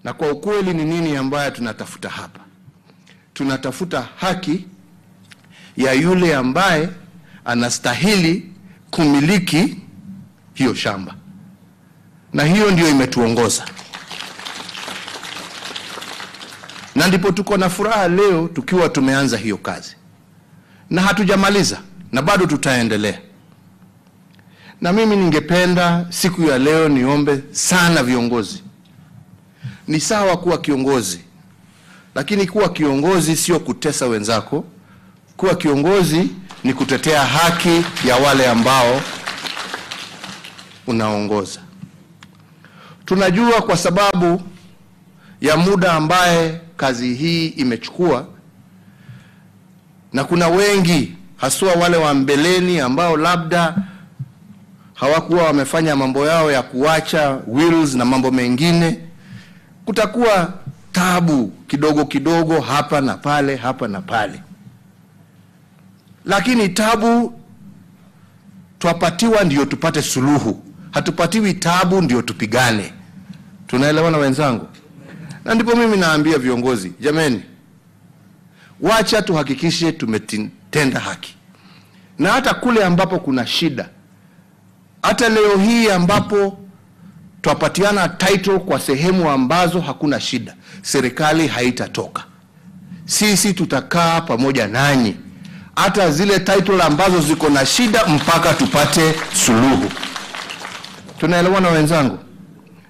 Na kwa ukweli ni nini ambayo tunatafuta hapa? Tunatafuta haki ya yule ambaye anastahili kumiliki hiyo shamba. Na hiyo ndio imetuongoza. Na ndipo tuko na furaha leo tukiwa tumeanza hiyo kazi. Na hatujamaliza, na bado tutaendelea. Na mimi ningependa siku ya leo niombe sana viongozi. Ni sawa kuwa kiongozi, lakini kuwa kiongozi sio kutesa wenzako. Kuwa kiongozi ni kutetea haki ya wale ambao unaongoza. Tunajua kwa sababu ya muda ambaye kazi hii imechukua, na kuna wengi haswa wale wa mbeleni ambao labda hawakuwa wamefanya mambo yao ya kuacha wills na mambo mengine, kutakuwa tabu kidogo kidogo hapa na pale, hapa na pale. Lakini tabu twapatiwa ndio tupate suluhu. Hatupatiwi tabu ndio tupigane. Tunaelewana wenzangu? Na ndipo mimi naambia viongozi, jameni, wacha tuhakikishe tumetenda haki. Na hata kule ambapo kuna shida, hata leo hii ambapo twapatiana title kwa sehemu ambazo hakuna shida, serikali haitatoka. Sisi tutakaa pamoja nanyi, hata zile title ambazo ziko na shida, mpaka tupate suluhu. Tunaelewana wenzangu?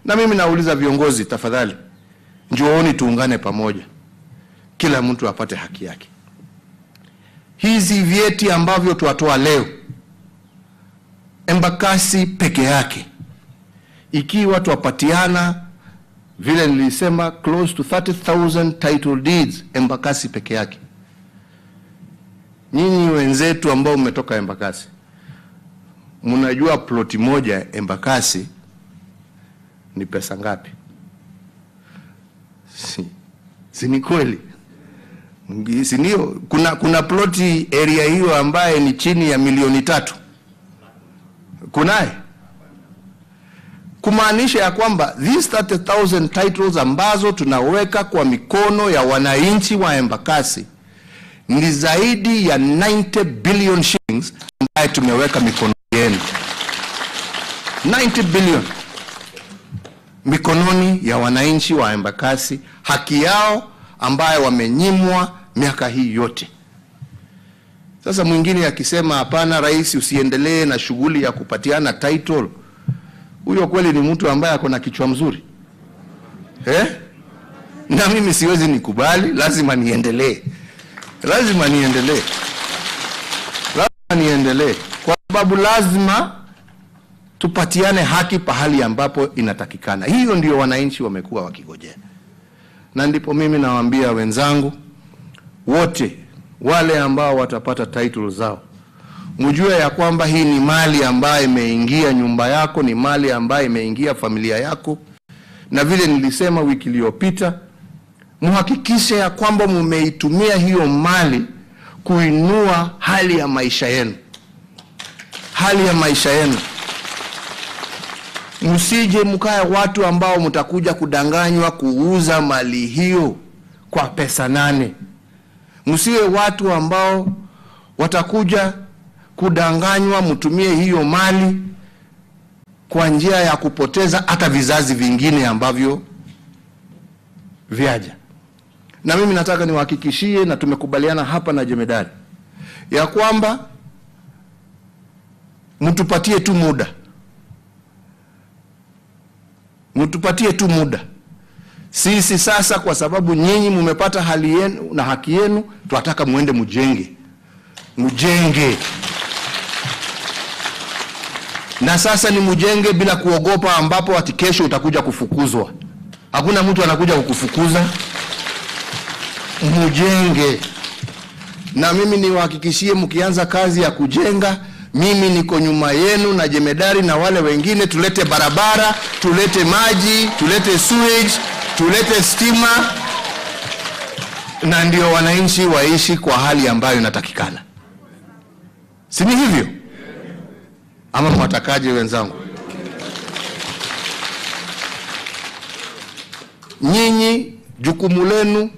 Na mimi nauliza viongozi, tafadhali njooni tuungane pamoja, kila mtu apate haki yake. Hizi vyeti ambavyo tuwatoa leo Embakasi peke yake, ikiwa tuwapatiana vile nilisema close to 30,000 title deeds Embakasi peke yake. Nyinyi wenzetu ambao mmetoka Embakasi, mnajua ploti moja Embakasi ni pesa ngapi? Si ni kweli? Si ndio? Kuna ploti area hiyo ambaye ni chini ya 3 milioni. Kunaye? Kumaanisha ya kwamba these 30,000 titles ambazo tunaweka kwa mikono ya wananchi wa Embakasi ni zaidi ya 90 billion shillings ambaye tumeweka mikono yenu. 90 billion mikononi ya wananchi wa Embakasi, haki yao ambayo wamenyimwa miaka hii yote. Sasa mwingine akisema hapana rais, usiendelee na shughuli ya kupatiana title, huyo kweli ni mtu ambaye ako na kichwa mzuri? Na mimi siwezi nikubali, lazima niendelee. Lazima niendelee. Lazima niendelee. Kwa sababu lazima tupatiane haki pahali ambapo inatakikana. Hiyo ndio wananchi wamekuwa wakigojea. Na ndipo mimi nawaambia wenzangu wote wale ambao watapata title zao, mjue ya kwamba hii ni mali ambayo imeingia nyumba yako, ni mali ambayo imeingia familia yako. Na vile nilisema wiki iliyopita, muhakikishe ya kwamba mumeitumia hiyo mali kuinua hali ya maisha yenu. Hali ya maisha yenu. Msije mkae watu ambao mtakuja kudanganywa kuuza mali hiyo kwa pesa nane. Msiwe watu ambao watakuja kudanganywa mtumie hiyo mali kwa njia ya kupoteza hata vizazi vingine ambavyo viaja. Na mimi nataka niwahakikishie, na tumekubaliana hapa na jemedari, ya kwamba mtupatie tu muda. Mtupatie tu muda. Sisi sasa, kwa sababu nyinyi mmepata hali yenu na haki yenu, tunataka muende mujenge. Mujenge. Na sasa ni mujenge bila kuogopa ambapo ati kesho utakuja kufukuzwa. Hakuna mtu anakuja kukufukuza. Mujenge. Na mimi niwahakikishie, mkianza kazi ya kujenga, mimi niko nyuma yenu na jemedari na wale wengine. Tulete barabara, tulete maji, tulete sewage, tulete stima, na ndio wananchi waishi kwa hali ambayo inatakikana. Si ni hivyo? Ama mwatakaje wenzangu? Nyinyi jukumu lenu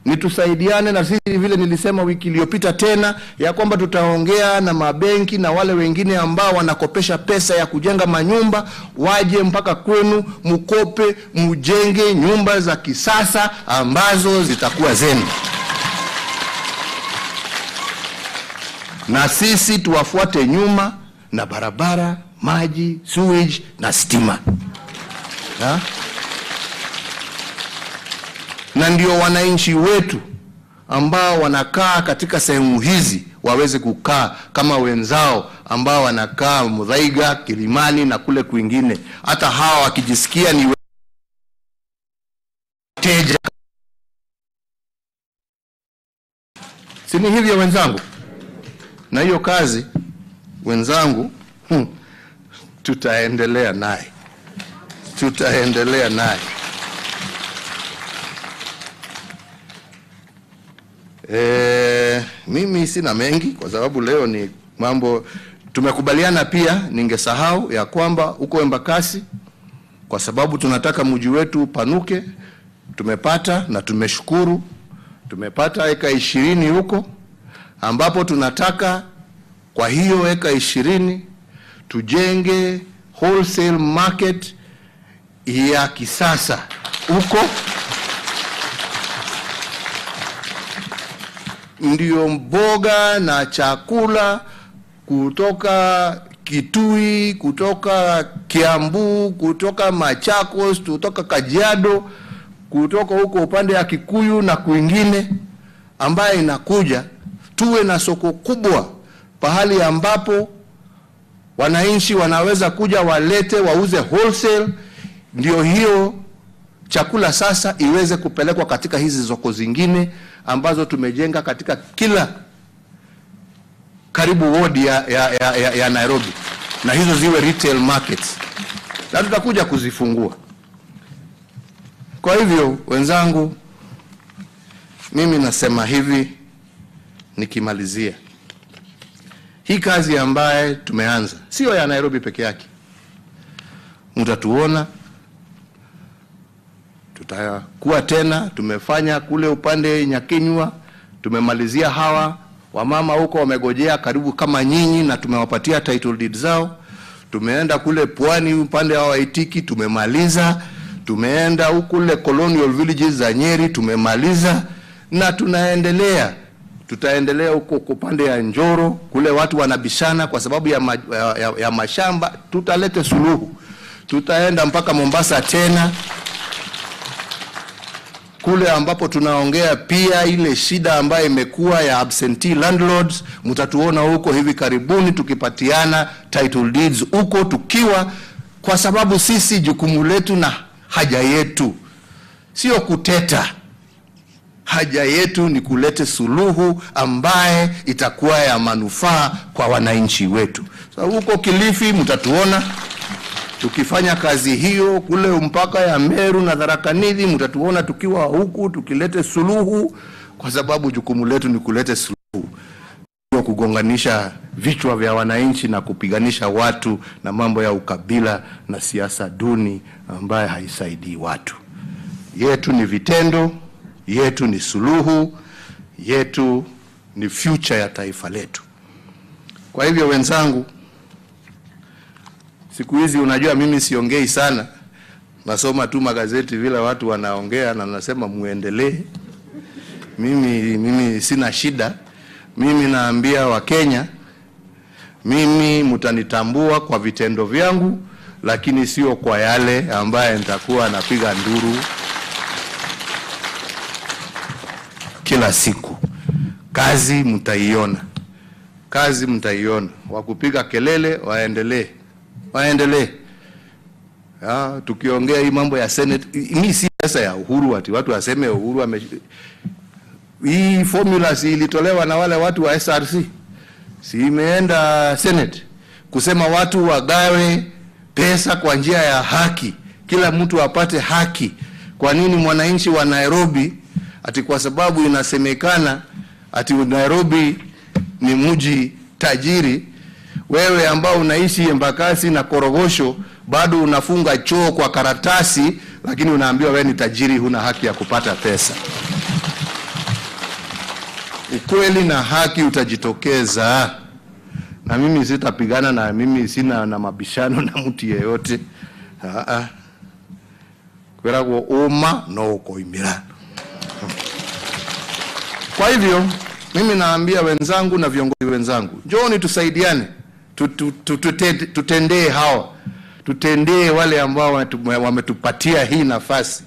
ni tusaidiane, na sisi vile nilisema wiki iliyopita tena ya kwamba tutaongea na mabenki na wale wengine ambao wanakopesha pesa ya kujenga manyumba, waje mpaka kwenu mkope, mujenge nyumba za kisasa ambazo zitakuwa zenu. Na sisi tuwafuate nyuma na barabara, maji, sewage na stima. Ha? Na ndio wananchi wetu ambao wanakaa katika sehemu hizi waweze kukaa kama wenzao ambao wanakaa Muthaiga, Kilimani na kule kwingine. Hata hawa wakijisikia ni wateja. Si ni hivyo wenzangu? Na hiyo kazi wenzangu, tutaendelea naye. Tutaendelea naye. Mimi sina mengi kwa sababu leo ni mambo tumekubaliana. Pia ningesahau ya kwamba huko Embakasi, kwa sababu tunataka mji wetu upanuke, tumepata na tumeshukuru, tumepata eka 20 huko, ambapo tunataka kwa hiyo eka 20 tujenge wholesale market ya kisasa huko. Ndio mboga na chakula kutoka Kitui, kutoka Kiambu, kutoka Machakos, kutoka Kajiado, kutoka huko upande ya Kikuyu na kwingine ambaye inakuja, tuwe na soko kubwa pahali ambapo wananchi wanaweza kuja walete wauze wholesale, ndio hiyo chakula sasa iweze kupelekwa katika hizi soko zingine ambazo tumejenga katika kila karibu ward ya Nairobi, na hizo ziwe retail markets, na tutakuja kuzifungua. Kwa hivyo wenzangu, mimi nasema hivi nikimalizia, hii kazi ambaye tumeanza sio ya Nairobi peke yake. Mtatuona tutakuwa tena tumefanya kule upande Nyakinywa, tumemalizia hawa wamama huko wamegojea karibu kama nyinyi na tumewapatia title deed zao. Tumeenda kule pwani upande wa Waitiki tumemaliza, tumeenda huko kule colonial villages za Nyeri tumemaliza, na tunaendelea. Tutaendelea huko upande ya Njoro kule watu wanabishana kwa sababu ya mashamba, tutalete suluhu. Tutaenda mpaka Mombasa tena kule ambapo tunaongea pia ile shida ambayo imekuwa ya absentee landlords, mtatuona huko hivi karibuni tukipatiana title deeds huko, tukiwa, kwa sababu sisi jukumu letu na haja yetu sio kuteta. Haja yetu ni kulete suluhu ambaye itakuwa ya manufaa kwa wananchi wetu. So huko Kilifi mtatuona tukifanya kazi hiyo, kule mpaka ya Meru na Tharaka Nithi mtatuona tukiwa huku tukilete suluhu, kwa sababu jukumu letu ni kulete suluhu, sio kugonganisha vichwa vya wananchi na kupiganisha watu na mambo ya ukabila na siasa duni ambaye haisaidii watu. Yetu ni vitendo, yetu ni suluhu, yetu ni future ya taifa letu. Kwa hivyo wenzangu, siku hizi unajua mimi siongei sana, nasoma tu magazeti vile watu wanaongea na nasema muendelee. Mimi sina shida. Mimi naambia Wakenya, mimi mtanitambua kwa vitendo vyangu, lakini sio kwa yale ambaye nitakuwa napiga nduru kila siku. Kazi mtaiona. Kazi mtaiona. Wakupiga kelele waendelee. Waendelee. Tukiongea hii mambo ya Senate, mimi si pesa ya Uhuru ati watu waseme Uhuru ame... Hii formula si ilitolewa na wale watu wa SRC. Si imeenda Senate kusema watu wagawe pesa kwa njia ya haki, kila mtu apate haki. Kwa nini mwananchi wa Nairobi ati kwa sababu inasemekana ati Nairobi ni mji tajiri, wewe ambao unaishi Embakasi na Korogosho bado unafunga choo kwa karatasi lakini unaambiwa wewe ni tajiri, huna haki ya kupata pesa. Ukweli na haki utajitokeza, na mimi sitapigana, na mimi sina na mabishano na mtu yeyote. Kwiragwo uma no ukoimira. Kwa hivyo mimi naambia wenzangu na viongozi wenzangu, njooni tusaidiane, tutendee hawa, tutendee wale ambao wametupatia hii nafasi.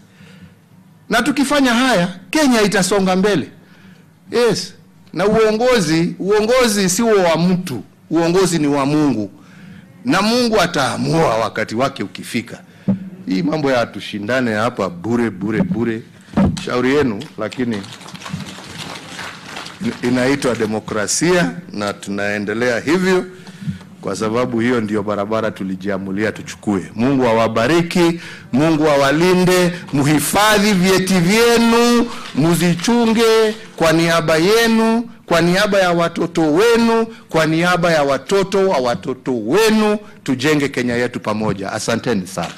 Na tukifanya haya, Kenya itasonga mbele. Yes. Na uongozi si wa mtu, uongozi ni wa Mungu. Na Mungu ataamua wakati wake ukifika. Hii mambo ya tushindane hapa bure bure bure, shauri yenu, lakini inaitwa demokrasia na tunaendelea hivyo kwa sababu hiyo ndiyo barabara tulijiamulia tuchukue. Mungu awabariki, Mungu awalinde, muhifadhi vyeti vyenu, muzichunge kwa niaba yenu, kwa niaba ya watoto wenu, kwa niaba ya watoto wa watoto wenu, tujenge Kenya yetu pamoja. Asanteni sana.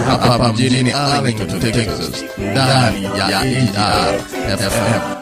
Hapa mjini Arlington, Texas, ndani ya AR FM.